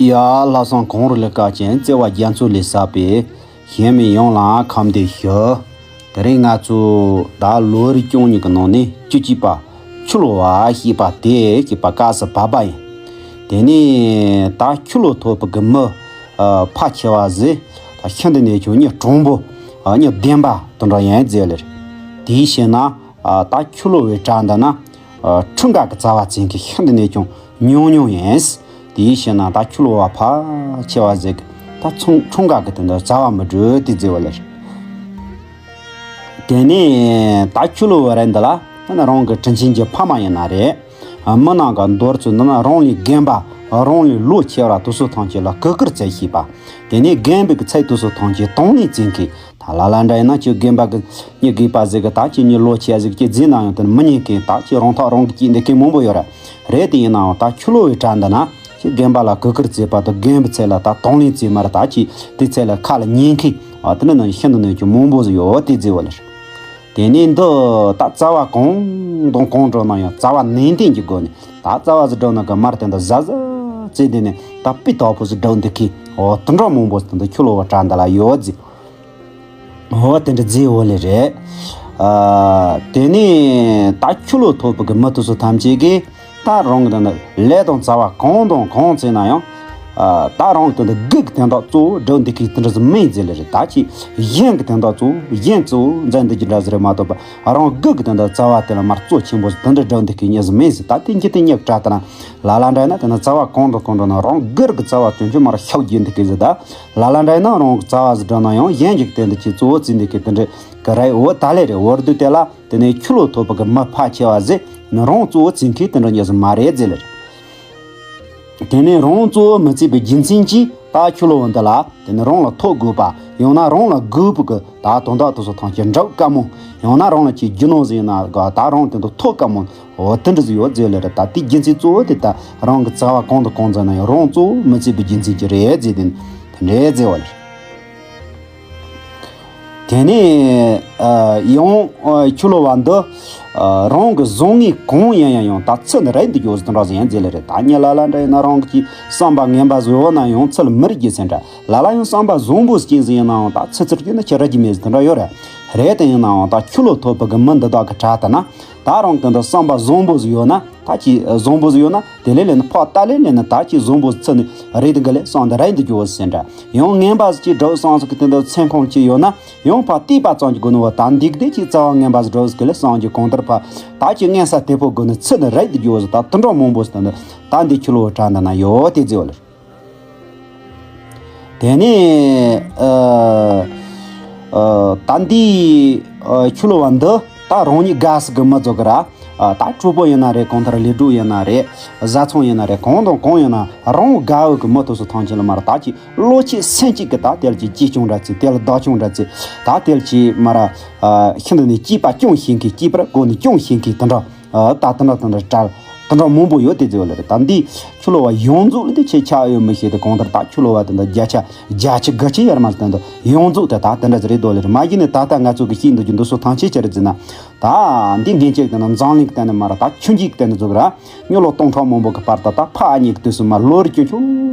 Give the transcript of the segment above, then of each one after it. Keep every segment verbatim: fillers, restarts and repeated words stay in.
ཡ། ལྷག་བསམ་གངས་རི་ལས་དཀར་ཅན། བརྩེ་བ་རྒྱ་མཚོ་ལས་ཟབ་པའི་གཞན་མི་ཡོངས་ལ་ཁམས་བདེ་ཞུ། དེ་རིང་ང་ཚོ་ད་ལོ་རེའི་སྐྱོང་གཉིས་ཀྱི་ནང་ནས་བཅུ་གཅིག་པ་ཆུ་ལོག་པ་ཞེས་པ་དེ་ཞེས་པ་སྐབས་སུ་བབས་པ་ཡིན། དེ་ནས་ད་ཆུ་ལོག་ཐོབ་པའི་གི་མི་ཕལ་ཆེ་བ་ཟིག་ད་ཤིན་ཏུ་ནས་ཀྱང་མྱི་གྲུང་པོ། མྱི་བདེན་པ་དེ་འདྲ་ཡིན་ཟེར་ལེ། དེའི་ཕྱིར་ན། ད་ཆུ་ལོག་པའི་གྲལ་འདི་ན། ཁྲིམས་འགལ་གྱི་བྱ་བ་བྱེད་མཁན་ཤིན་ཏུ་ནས་ཀྱང་ཉུང་ཉུང་ཡིན། དེའི་ཕྱིར་ན་ད་ཆུ་ལོག་པ་ཕལ་ཆེ་བ་ཟིག་ད་ཁྲིམས་ཁྲིམས་འགལ་གྱི་དེ་འདྲ་བྱ་བ་མི་སྒྲུབ་དེ་ཟེར་བ་ལེ། དེ་ནས་ད་ཆུ་ལོག་པ་རེད་འདི་ལ་ད་ནི་རང་གི་དྲིན་ཆེན་གྱི་ཕ་མ་ཡིན་ན་རེད། མི་ནང་གི་མདོར་ཚུལ་འདི་ན་རང་ལས་རྒན་པ། རང་ལས་ལོ་ཆེ་བ་དེ་ཚོ་ཐམས་ཅད་ལ་གུས་བཀུར་བྱེད་ཤེས་པ། དེ་ནས་རྒན་པའི་གི་ཚད་དེ་ཚོ་ཐམས་ཅད་དང་ལེན་བྱེད་མཁན། ད་ལ་ལ་འདྲ་ཡིན་ན་ཁྱོད་རྒན་པ་གི་མྱི་རྒས་པ་ཟིག་གི་ད་ཁྱོད་མྱི་ལོ་ཆེ་ཟིག་ཁྱོད་རྫིག་ན་ཡང་དེ་མི་ཉན་མཁན། ད་ཁྱོད་རང་ཐག་རང་གིས་བཅད་འདེད་མཁན་མང་པོ་ཡོད་རེད། རེད། དེ་ཡིན་ནའང་ད་ཆུ་ལོག་པའི་གྲལ་འདི་ན་ཁྱོད་རྒན་པ་ལ་གུས་བཀུར་བྱེད་པ་དང་རྒན་པའི་ཚད་ལ་ད་དང་ལེན་བྱེད་མ་རེད། ད་ཁྱོད་དེ་ཚད་ལ་ཁ་ལ་ཉན་མཁན། ཨ། དེ་འདྲ་ནང་ཤིན་ཏུ་ནས་ཀྱང་མང་པོ་ཟིག་ཡོད་དེ་ཟེར་བ་ལེ། དེ་ནས་འདི་ད་བྱ་བ་གང་དང་གང་བསྒྲུབས་ན་ཡང་བྱ་བ་ནན་ཏན་གྱི་སྒོ་ནས་ད་བྱ་བ་ཟིག་བསྒྲུབས་ན་གི་མར་དེ་འདི་གཟབ་གཟབ་བྱས་དེ་ནས་ད་སྤུས་དག་པོ་ཟིག་བསྒྲུབས་འདི་གི། འོ། དེ་འདྲ་མང་པོ་ཟིག་དེ་འདི་ཆུ་ལོག་པའི་གྲལ་འདི་ལ་ཡོད་ཟིག། འོ། དེ་འདྲ་ཟེར་བ་ལེ་རེད། ཨ། དེ་ནས་ད་ཆུ་ལོག་ཐོབ་པའི་གི་མི་དེ་ཚོ་ཐམས་ཅད་ཀྱིས་ད་རང་གི་དེ་འདི་ལས་དང་བྱ་བ་གང་དང་གང་བྱས་ན་ཡང་། ཨ། ད་རང་གི་དེ་འདི་སྒུག་གི་དོན་དག་གཙོ་བོ་བསྒྲུབས་འདི་གི་དེ་འདྲ་ཟིག་མིན་ཟེར་ལེ་རེད། ད་ཁྱོད་གཞན་གྱི་དོན་དག་གཙོ་བོ་གཞན་གཙོ་བོ་མཛད་འདི་གི་འདྲ་ཟིག་རེད་མ་གཏོགས་པ། རང་སྒུག་གི་དོན་དག་བྱ་བ་དེ་ལ་མར་གཙོ་ཆེན་པོ་ཟིག་དེ་འདྲ་བསྒྲུབས་འདི་གི་མྱི་ཟིག་མིན་ཟེར། ད་དེ་འཇིག་རྟེན་མྱི་གྲལ་དེ་ན་ལ་ལ་འདྲ་ཡིན་ན་དེ་ན་བྱ་བ་གང་དང་གང་བསྒྲུབས་ན་རང་སྒུག་གི་བྱ་བ་དོན་ཆེན་མར་ཤོག་རྒྱུ་འདི་གི་ཟིག་ད། ལ་ལ་འདྲ་ཡིན་ན་རང་གི་བྱ་བ་ཟིག་བསྒྲུབས་ན་ཡང་གཞན་གྱི་དོན་དུ་ཁྱོད་གཙོ་བོ་བརྩིས་འདི་གི་དེ་འདྲ་གི་རེད། འོ། ད་ལེ་རེད། འོ། དེ་དེ་ལ་དེ་ནས་ཆུ་ལོག་ཐོབ་པའི་གི་མི་ཕལ་ཆེ་བ་ཟིག་ནི་རང་གཙོ་བོ་བརྩིས་མཁན་དེ་འདྲ་མྱི་ཟིག་མ་རེད་ཟེར་ལེ་རེད། དེ་ནས་རང་གཙོ་བོ་མི་བརྩིས་པའི་རྒྱུ་མཚན་གྱིས་ད་ཆུ་ལོག་པ་འདི་ལ་དེ་ནས་རང་ལ་ཐོབ་དགོས་པ། ཡང་ན་རང་ལ་དགོས་པའི་གི་ད་དོན་དག་དེ་ཚོ་ཐམས་ཅད་འགྲུབ་དཀའ་མོ། ཡང་ན་རང་ལ་ཅིག་རྒྱུ་ནོར་ཟིག་ཡིན་ན་གི་ད་རང་དེ་འདི་ཐོབ་དཀའ་མོ། འོ། དེ་འདྲ་ཟིག་ཡོད་ཟེར་ལེ་རེད། ད་དེའི་རྒྱུ་མཚན་གཙོ་བོ་དེ་ད་རང་གི་བྱ་བ་གང་དང་གང་མཛད་ན་ཡང་རང་གཙོ་བོ་མི་བརྩིས་པའི་རྒྱུ་མཚན་གྱིས་རེད་ཟེར། དེ་དེ་འདྲ་ཟེར་བ་ལེ། དེ་ནས། ཨ། ཡང་། ཨ། ཆུ་ལོག་པ་འདི། ཨ། རང་གི་བཟང་ངན་གང་ཡིན་ཡང་ཡང་ད་ཚུར་ནི་རེག་འདི་གི་ཟིག་དེ་འདྲ་ཟིག་ཡིན་ཟེར་ལེ་རེད། ད་མྱི་ལ་ལ་འདྲ་ཡིན་ན་རང་གི་བསམ་པ་ངན་པ་ཟིག་ཡོད་ན་ཡང་ཚུར་མི་རེག་རྒྱུ་ཟེར་འདྲ། ལ་ལ་ཡང་བསམ་པ་བཟང་པོ་ཟིག་ཅན་ཟིག་ཡིན་ན་ཡང་ད་ཚུར་ཚུར་རྒྱུ་ནི་ཁྱོད་རེག་རྒྱུ་མེད་ཟིག་དེ་འདྲ་ཡོད་རེད། རེད། དེ་ཡིན་ནའང་ད་ཆུ་ལོག་ཐོབ་པའི་གི་མི་འདི་དག་གི་གྲལ་དེ་ན། ད་རང་གི་འདི་བསམ་པ་བཟང་པོ་ཟིག་ཡོད་ན། ད་ཁྱོད་བཟང་པོ་ཟིག་ཡོད་ན་དེ་ལས་ལེན་ན་ཕར་ད་ལས་ལེན་ན་ད་ཁྱོད་བཟང་པོ་ཚུར་ནི་རེག་འདི་གི་ལས་བསམ་འདི་རེག་འདི་གི་ཟེར་འདྲ། ཡང་ངན་པ་ཟིག་ཅིག་སྒྲུབ་བསམ་ཟིག་གི་དེ་འདི་སེམས་ཁོང་ཅིག་ཡོད་ན། ཡང་ཕར་བལྟས་པ་ཙམ་གྱི་སྒོ་ནས། འོ། ད་འདི་གི་དེ་ཁྱོད་བྱ་བ་ངན་པ་ཟིག་སྒྲུབ་ཟིག་གི་ལས་བསམ་གྱི་གང་ལྟར་ཕར་ད་ཁྱོད་ངན་ས་དེ་པོ་སྒོ་ནས་ཚུར་ནི་རེག་འདི་གི་ཟེར། ད་དེ་འདྲ་མང་པོ་ཟིག་ད་འདི་ད་འདི་ཆུ་ལོག་པའི་གྲལ་འདི་ན་ཡོད་དེ་ཟེར་བ་ལེ། དེ་ནས། ཨ། ཨ། ད་འདི། ཨ། ཆུ་ལོག་པ་འདི་ད་རང་ཉིད་དགའ་ས་གི་མི་ཚོ་གི་ར། ཨ། ད་གྲོགས་པོ་ཡིན་ན་རེད། གང་ལྟར་ལས་གྲོགས་ཡིན་ན་རེད། བཟའ་ཚང་ཡིན་ན་རེད། གང་དང་གང་ཡིན་ན་རང་དགའ་བོ་གི་མི་དེ་ཚོ་ཐམས་ཅད་ལ་མར་ད་ཁྱོད་བློ་ཆེ་སེམས་གཅིག་གི་ད་དེ་ལ་ཅིག་གཅེས་སྐྱོང་འདྲ་བྱེད། དེ་ལ་བདག་སྐྱོང་འདྲ་བྱེད། ད་དེ་ལ་ཅིག་མར། ཨ། ཤིན་ཏུ་ནས་གཅེས་པ་སྐྱོང་ཤེས་མཁན། གཅེས་པར་གོ་ནས་སྐྱོང་ཤེས་མཁན་དེ་འདྲ། ཨ། ད་དེ་འདྲ་དེ་འདྲ་གྲལ་དེ་འདྲ་མང་པོ་ཡོད་དེ་ཟེར་བ་ལེ་རེད། ད་འདི་ཆུ་ལོག་པ་ཡོངས་རྫོགས་ལ་དེ་ཆེ་ཆགས་ཡོད་མི་ཤེས་ཏེ། གང་ལྟར་ད་ཆུ་ལོག་པ་དེ་འདི་བརྒྱ་ཆ་བརྒྱད་ཅུ་གྱ་གཅིག་ཡར་མར་དེ་འདི་ཡོངས་རྫོགས་དེ་ད་དེ་འདྲ་ཟིག་རེད་དོ་ལེ་རེད། མ་གཞི་ནས་ད་ལྟ་ང་ཚོ་གི་བཤད་འདོད་ཀྱི་འདི་ཚོ་ཐམས་ཅད་ཅི་རེད་ཟེར་ན། ད་འདི་འགན་གཅིག་དེ་ནི་འཛམ་གླིང་གི་སྟེང་ནས་མར་ད་ཆུ་འགྱིག་གི་སྟེང་ནས་འཛུགས་ར། མྱི་ལོ་སྟོང་ཕྲག་མང་པོ་གི་བར་དུ་ད་ཕག་གཉིས་ཀྱི་དུས་སུ་མར་ལོ་རེ་ཆུང་ཆུང་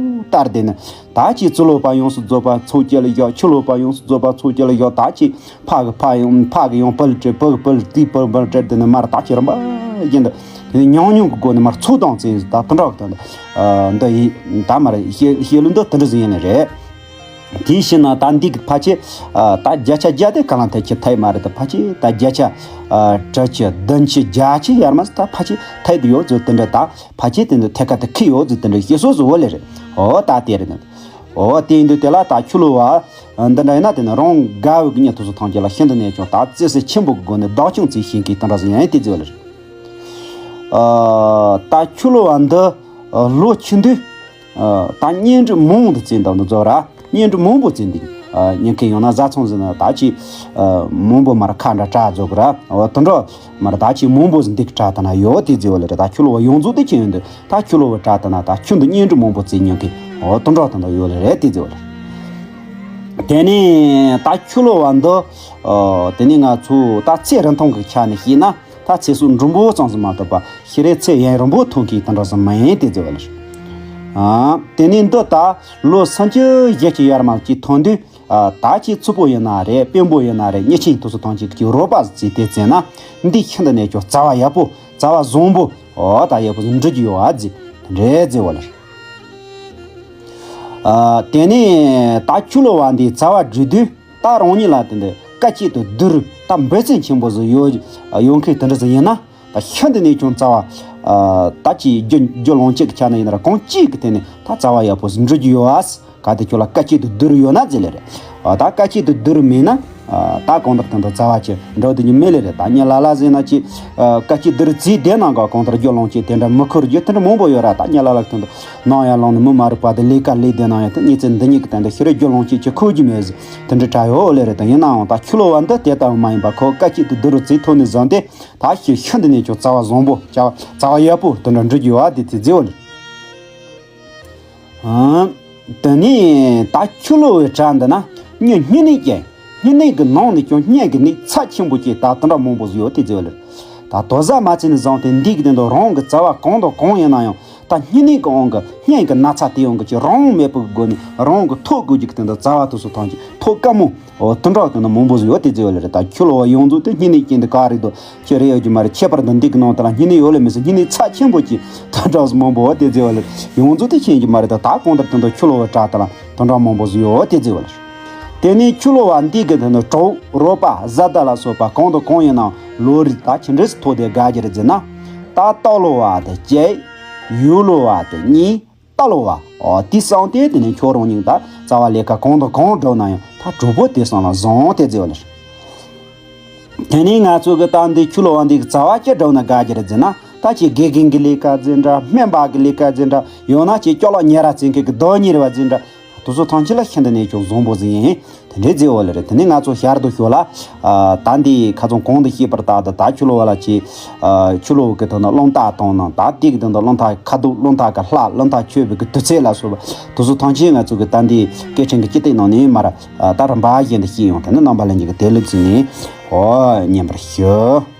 ལྟར་དེ་ནི། ད་ཁྱོད་ཆུ་ལོག་པ་ཡོངས་སུ་རྫོགས་པ་ཚོགས་ཀྱི་ལ་བཞག། ཆུ་ལོག་པ་ཡོངས་སུ་རྫོགས་པ་ཚོགས་ཀྱི་ལ་བཞག། ད་ཁྱོད་ཕག་གི་ཕག་ཡོང་། ཕག་གི་ཡོང་། བུ་ལ་སྤྲད། བུ་གི་བུ་ལ་སྟེར། བུ་བུ་ལ་སྤྲད། དེ་ནས་མར་ད་ཁྱོད་རིམ་པ་བཞིན་དུ་དེ་ནས་ཉུང་ཉུང་གི་སྒོ་ནས་མར་ཚོགས་དང་བཅས་ད་དེ་འདྲ་གི་ད་འདི་ཡི་ད་མར་བཤད་བཤད་ལུགས་འདི་དེ་འདྲ་ཟིག་ཡིན་ནི་རེད། དེའི་ཕྱིར་ན་ད་འདི་གི་ཕལ་ཆེར། ཨ། ད་བརྒྱ་ཆ་བརྒྱ་དེ་ག་ལ་ཐད་ཁྱེད་ཐད་མ་རེད། ད་ཕལ་ཆེར་ད་བརྒྱ་ཆ། ཨ། དྲུག་ཅུ་བདུན་ཅུ་བརྒྱད་ཅུ་ཡར་མར་ད་ཕལ་ཆེར་ཐད་དེ་ཡོད་ཚོད་དེ་འདྲ། ད་ཕལ་ཆེར་དེ་འདྲ་ཐད་ཀ་དེ་ཁེ་ཡོད་ཚོད་དེ་འདྲ་བཤད་སོ་སོ་བོ་ལེ་རེད། འོ། ད་དེ་རེད་ནི། འོ། དེ་ཡིན་དུས་དེ་ལ་ད་ཆུ་ལོག་པ་འདི་འདྲ་ཡིན་ན་དེ་ནི་རང་དགའ་བོ་གི་མྱི་དེ་ཚོ་ཐམས་ཅད་ལ་ཤིན་ཏུ་ནས་ཀྱང་ད་བརྩེ་སེམས་ཆེན་པོ་གི་སྒོ་ནས་བདག་སྐྱོང་བྱེད་ཤེས་མཁན་དེ་འདྲ་ཟིག་ཡིན་དེ་ཟེར་བ་ལེ་རེད། ཨ། ད་ཆུ་ལོག་པ་འདི་ལོ་ཆུང་དུས། ཨ། ད་གཉེན་སྒྲིག་མང་དུ་བྱས་འདུག་འདི་ཚོ་ར། གཉེན་སྒྲིག་མང་པོ་བྱས་འདུག་ཨ། ཉན་མཁན་ཡོང་ན་བཟའ་ཚང་ཟིག་ན་ད་ཅིག་ཨ། མང་པོ་མར་ཁ་འདྲ་གྲགས་རྫོགས་ར། འོ། དེ་འདྲ་མར་ད་ཅིག་མང་པོ་ཟིག་འདི་གི་གྲལ་དེ་ན་ཡོད་དེ་ཟེར་བ་ལེ་རེད། ད་ཆུ་ལོག་པ་ཡོངས་རྫོགས་དེ་ཁྱེད་ཡོང་དུས་ད་ཆུ་ལོག་པའི་གྲལ་དེ་ན་ད་ཆུང་དུས་གཉེན་སྒྲིག་མང་པོ་བྱས་མྱོང་མཁན། འོ། དེ་འདྲ་དེ་འདྲ་ཡོད་ལེ་རེད་དེ་ཟེར་བ་ལེ། དེ་ནས་ད་ཆུ་ལོག་པ་འདི། ཨ། དེ་ནས་ང་ཚོ་ད་ཚེ་རིང་ཐུང་གི་ཆ་ནས་བཤད་ན། ད་ཚེ་སྲོག་འབྲིང་པོ་ཙམ་ཟིག་མ་གཏོགས་པ་ཤི་རེ་ཚེ་ཡུན་རིང་པོ་ཐོབ་མཁན་དེ་འདྲ་ཟིག་མ་ཡིན་དེ་ཟེར་བ་ལེ། ཨ། དེ་ནས་འདི་ད་ལོ་སུམ་ཅུ་བཞི་བཅུ་ཡར་མར་གྱི་ཐོན་དུས། ཨ། ད་ཅིག་ཕྱུག་པོ་ཡིན་ན་རེད། དཔོན་པོ་ཡིན་ན་རེད། མྱི་ཆེན་དེ་ཚོ་ཐམས་ཅད་ཀྱི་རོགས་པ་བྱས་ཏེ་བཙལ་ན། འདི་ཤིན་ཏུ་ནས་ཀྱང་རྩ་བ་ཡག་པོ། རྩ་བ་བཟང་པོ། འོ། ད་ཡག་པོ་འགྲུབ་ཀྱི་ཡོད་པ་ཟེར། དེ་འདྲས་ཟེར་བ་ལ། ཨ། དེ་ནས་ད་ཆུ་ལོ་བ་འདིས་རྩ་བ་བསྒྲིགས་དུས། ད་རང་ཉིད་ལ་དེ་འདྲ་དཀའ་སྤྱད་དུ་བསྡུར། ད་འབད་བརྩོན་ཆེན་པོ་ཟིག་ཡོད། ཡོད་མཁན་དེ་འདྲ་ཟིག་ཡིན་ན། ད་ཤིན་ཏུ་ནས་ཀྱང་རྩ་བ། ཨ། ད་ཅིག་རྒྱུ་རྒྱུ་ལོན་གཅིག་གི་ཆ་ནས་ཡིན་ན་ར། གང་གཅིག་གི་ཐད་ནས་ད་རྩ་བ་ཡག་པོ་ཟིག་འགྲུབ་ཀྱི་ཡོད་པ། གལ་ཏེ་ཁྱོད་ལ་དཀའ་སྤྱད་དུ་བསྡུར་ཡོད་ན་ཟེར་ལེ་རེད། ཨ། ད་དཀའ་སྤྱད་དུ་བསྡུར་མེད་ན། ཨ། ད་གང་ལྟར་དེ་འདྲ་རྩ་བ་ཅིག་འགྲུབ་ཐུབ་ཀྱི་མེད་ལེ་རེད། ད་ངས་ལ་ལ་ཟེར་ན་ཅིག་ཨ། དཀའ་སྤྱད་བསྡུར་བྱས་བསྡད་ནའང་གང་ལྟར་རྒྱུ་ལོན་གཅིག་དེ་འདྲ་མི་འཁོར་རྒྱུ་དེ་འདྲ་མང་པོ་ཡོད་ར། ད་ངས་ལ་ལ་དེ་འདྲ་གནང་ཡང་གནང་ནས་མི་མ་རིག་པ་དེ་ལས་ཀ་ལས་བསྡད་ན་ཡང་དེ་ངེད་ཚོ་འདི་གཉིས་ཀྱི་དེ་འདྲ་ཤི་རེ་རྒྱུ་ལོན་གཅིག་ཅིག་འཁོར་རྒྱུ་མེད་ཟེར། དེ་འདྲ་དྲ་ཡོད་ལེ་རེད། ད་ཡིན་ནའང་ད་ཆུ་ལོ་བ་འདི་དེ་ལྟ་བུ་མ་ཡིན་པ། ཁོ་དཀའ་སྤྱད་དུ་བསྡུར་བྱས་ཐོག་ནས་བཟུང་སྟེ། ད་ཤི་ཤིན་ཏུ་ནས་ཀྱང་རྩ་བ་བཟང་པོ། རྩ་བ་ཡག་པོ་དེ་འདྲ་འགྲུབ་ཀྱི་ཡོད་པ་དེ་དེ་ཟེར་བ་ལེ། ཨང་། དེ་ནས་ད་ཆུ་ལོ་བའི་བྲག་འདི་ན་མྱི་སྨྱུང་གནས་ཀྱི། སྨྱུང་གནས་ཀྱི་ནང་ནས་ཀྱང་སྨྱུང་གི་གནས་ཚབས་ཆེན་པོ་ཅིག་ད་དེ་འདྲ་མང་པོ་ཟིག་ཡོད་དེ་ཟེར་བ་ལེ། ད་དོ་ཟ་མ་བྱས་ནས་བཟུང་སྟེ་འདི་གི་དོན་དུ་རང་གི་རྩ་བ་གང་དང་གང་ཡིན་ན་ཡང་། ད་སྨྱུང་གནས་ཀྱི་དབང་གིས་སྨྱུང་གི་ན་ཚ་དེ་ཡོང་གི་ཅིག་རང་དབང་མེད་པའི་སྒོ་ནས་རང་གི་ཐོབ་དགོས་ཀྱི་དོན་དུ་རྩ་བ་དེ་ཚོ་ཐམས་ཅད་ཐོབ་དཀའ་མོ། འོ། དེ་འདྲ་དེ་འདྲ་མང་པོ་ཟིག་ཡོད་དེ་ཟེར་བ་ལེ་རེད། ད་ཆུ་ལོ་བ་ཡོངས་རྫོགས་དེ་སྨྱུང་གནས་ཅན་དེ་ག་རེད་དོ། ཁྱེད་རེ་ཡོད་ཀྱི་མ་རེད། ཁྱད་པར་དུ་འདི་གི་ནང་དུ་ལ་སྨྱུང་གནས་ཡོད་ལེ་མི་སྲིད། སྨྱུང་གནས་ཚབས་ཆེན་པོ་ཅིག་ད་འདྲ་མང་པོ་དེ་ཟེར་བ་ལེ། ཡོངས་རྫོགས་དེ་ཤེས་ཀྱི་མ་རེད། ད་ད་གང་ལྟར་དེ་འདྲ་ཆུ་ལོ་བ་བྲག་དེ་ལ་དེ་འདྲ་མང་པོ་ཟིག་ཡོད་དེ་ཟེར་བ་ལེ། དེ་ནས་ཆུ་ལོ་བ་འདི་གི་དེ་འདྲ་གྲོགས་རོགས་པ་བཟའ་ཟླ་ལ་སོགས་པ་གང་དང་གང་ཡིན་ནའང་ལོ་རེ་ད་ཇི་འདྲས་སུ་ཐོགས་ཏེ་དགའ་གི་རེད་ཟེར་ན། ད་སྟག་ལོ་བ་དེ་གཅིག་ཡོས་ལོ་བ་དེ་གཉིས། རྟ་ལོ་བ། འོ། དེ་བསང་སྟེ་དེ་ནས་ཁྱོད་རང་ཉིད་ད་རྩ་བ་ལས་ཀ་གང་དང་གང་སྒྲུབ་ན་ཡང་ད་གྲོགས་པོ་དེ་བསང་ལ་བཟང་དེ་ཟེར་བ་ལེ། དེ་ནས་ང་ཚོ་གི་ད་འདི་ཆུ་ལོ་བ་འདི་གི་རྩ་བ་ཅི་སྒྲུབ་ན་དགའ་གི་རེད་ཟེར་ན། ད་ཅིག་དགེ་རྒན་གྱི་ལས་ཀ་ཟེར་འདྲ། སྨན་པ་གི་ལས་ཀ་ཟེར་འདྲ། ཡང་ན་ཅིག་ཅ་ལག་གཉེར་ར་བྱེད་མཁན་གྱི་རྡོ་གཉེར་བ་ཟེར་འདྲ། དེ་ཚོ་ཐམས་ཅད་ལ་ཤིན་ཏུ་ནས་ཀྱང་བཟང་པོ་ཟིག་ཡིན། དེ་འདྲའི་མཛེས་པོ་ལ་རེད། དེ་ནས་ང་ཚོ་ཞར་དུ་ཞོག་ལ། ཨ། ད་འདི་ཁ་ཚོན་གོང་དུ་བཤད་པར་ལྟར་དུ་ད་ཆུ་ལོ་བ་ལ་ཅིག་ཨ། ཆུ་ལོ་བ་གི་དོན་དུ་རླུང་རྟ་བཏང་ན། ད་དེ་གི་དོན་དུ་རླུང་རྟ་ཁ་དོག་རླུང་རྟ་གི་ལྷ། རླུང་རྟ་མཆོད་པའི་གི་དུས་ཚེས་ལ་སོགས་པ་དེ་ཚོ་ཐམས་ཅད་ང་ཚོ་གི་ད་འདི་སྐད་འཕྲིན་གི་སྤྱི་སྟེགས་ནང་ནས་མར། ཨ། ད་རིམ་པ་བཞིན་དུ་བཤད་ཡོང་། དེ་ནས་རྣམ་པ་ལྷན་རྒྱས་ཀྱིས་དེ་ལ་བརྩིས་ནས། ཨོ། ཉན་པར་ཞུ།